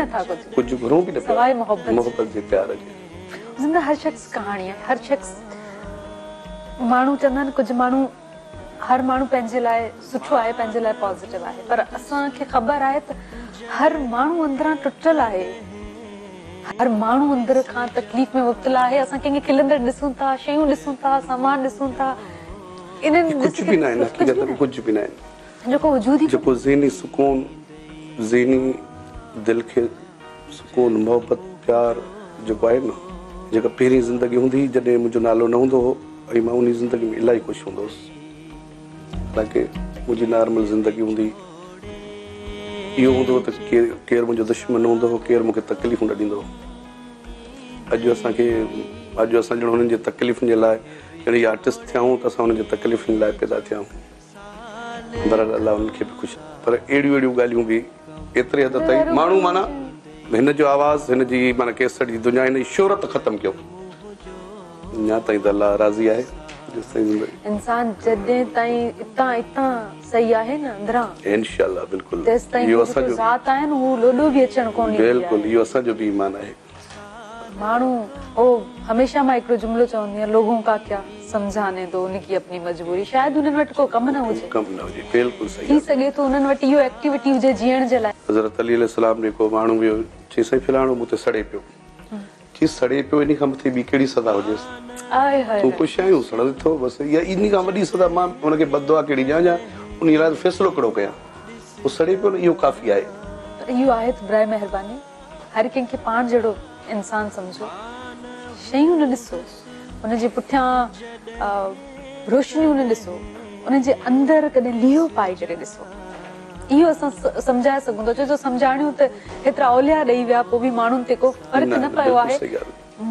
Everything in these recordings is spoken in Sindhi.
نٿا ڪجهه. ڪجهه گهرون به نه پيا. سواء محبت جي. محبت جي پيار جي. زنده هر شخص ڪهاڻي آهي هر شخص ماڻهو چوندا آهن ڪجهه ماڻهو هر ماڻهو پنهنجي لاء سٺو آهي پنهنجي لاء پازيٽو آهي پر اسان کي خبر آهي ته هر ماڻهو اندران ٽٽل آهي هر ماڻهو اندر کان تڪليف ۾ مبتلا آهي اسان ڪنهن کي کلندڙ ڏسون ٿا شيون ڏسون ٿا سامان ڏسون ٿا انهن ڪجهه به ناهن حقيقت ۾ ڪجهه به ناهن جيڪو وجود ئي جيڪو ذهني سڪون ذهني دل کي سڪون محبت پيار جيڪو آهي نه جيڪا پهرين زندگي هوندي هئي جڏهن منهنجو نالو نه هوندو هو ۽ مان انهي زندگي ۾ الاهي خوش هوندو هوس حالانڪه منهنجي نارمل زندگي هوندي هئي اهو هوندو هو ته ڪير ڪير منهنجو دشمن نه هوندو هو ڪير مون کي تڪليفون نه ڏيندو هو اڄ اسان کي اڄ اسان ڄڻ هنن جي تڪليفن جي لاء ڄڻ اهي آرٽسٽ ٿيا آهيون ته اسان هنن جي تڪليفن لاء پيدا ٿيا آهيون بهرحال الله انهن کي به خوش پر اهڙيون اهڙيون ڳالهيون به ايتري حد تائين ماڻهو معنيٰ هن جو آواز هن جي معنيٰ ڪيسٽ جي دنيا هن جي شهرت ختم ڪيو اڃا تائين ته الله راضي آهي جيستائين زندگي. انسان جڏهن تائين اتان اتان صحيح آهي نه اندران. انشاء الله بلڪل تيستائين اهو هو اسان جيڪو جو ذات آهي نه هو لوڏو به اچڻ ڪونه ڏيندي بلڪل آهي. اهو اسان جو به ايمان آهي. ماڻهو هو هميشه مان هڪڙو جملو چوندي آهيان لوگون ڪا ڪيا سمجهاني دو ان ڪي اپني مجبوري شايد انهن وٽ ڪو ڪم نه هجي. ڪم نه هجي بلڪل صحيح ٿي سگهي ٿو انهن وٽ اهو ايڪٽيوٽي هجي جيئڻ جي لاء. حضرت علي عليه السلام ڏي ڪو ماڻهو ويو چيس سائين فلاڻو مون تي سڙي پيو. چي سڙي پيو انهي کان مٿي ٻي ڪهڙي سزا هجيس. تون خوش آهين هو سڙندي ٿو بس اها انهي کان وڏي سزا مان هن کي بد دعا ڪهڙي ڏيان يا انهي لاء فيصلو ڪهڙو ڪيان هو سڙي پيو نه اهو ڪافي آهي. پر اهو آهي ته براء مهرباني هر ڪنهن کي پاڻ جهڙو انسان سمجهو شيون نه ڏسو ان جي پٺيان روشنيون نه ڏسو ان جي اندر ڪڏهن ليئو پائي ڪري ڏسو. اهو اسان سمجهائي سگهون ٿا ڇو جو سمجهاڻيون ته هيترا اولياء ڏئي ويا پوء به ماڻهن تي ڪو فرق نه پيو آهي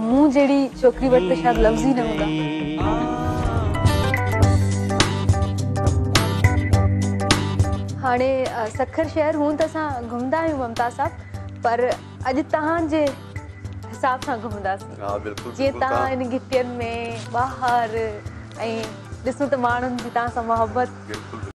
مون جهڙي ڇوڪري وٽ ته شايد لفظ ئي نه هوندا. هاڻي سکر شهر هونئن ته اسان گهمندا آهيون ممتاز صاحب پر اڄ توهان جي حساب سان گهمنداسين جيئن توهان ان گهٽين ۾ ٻاهر ۽ ڏسون ته ماڻهن جي توهان سان محبت.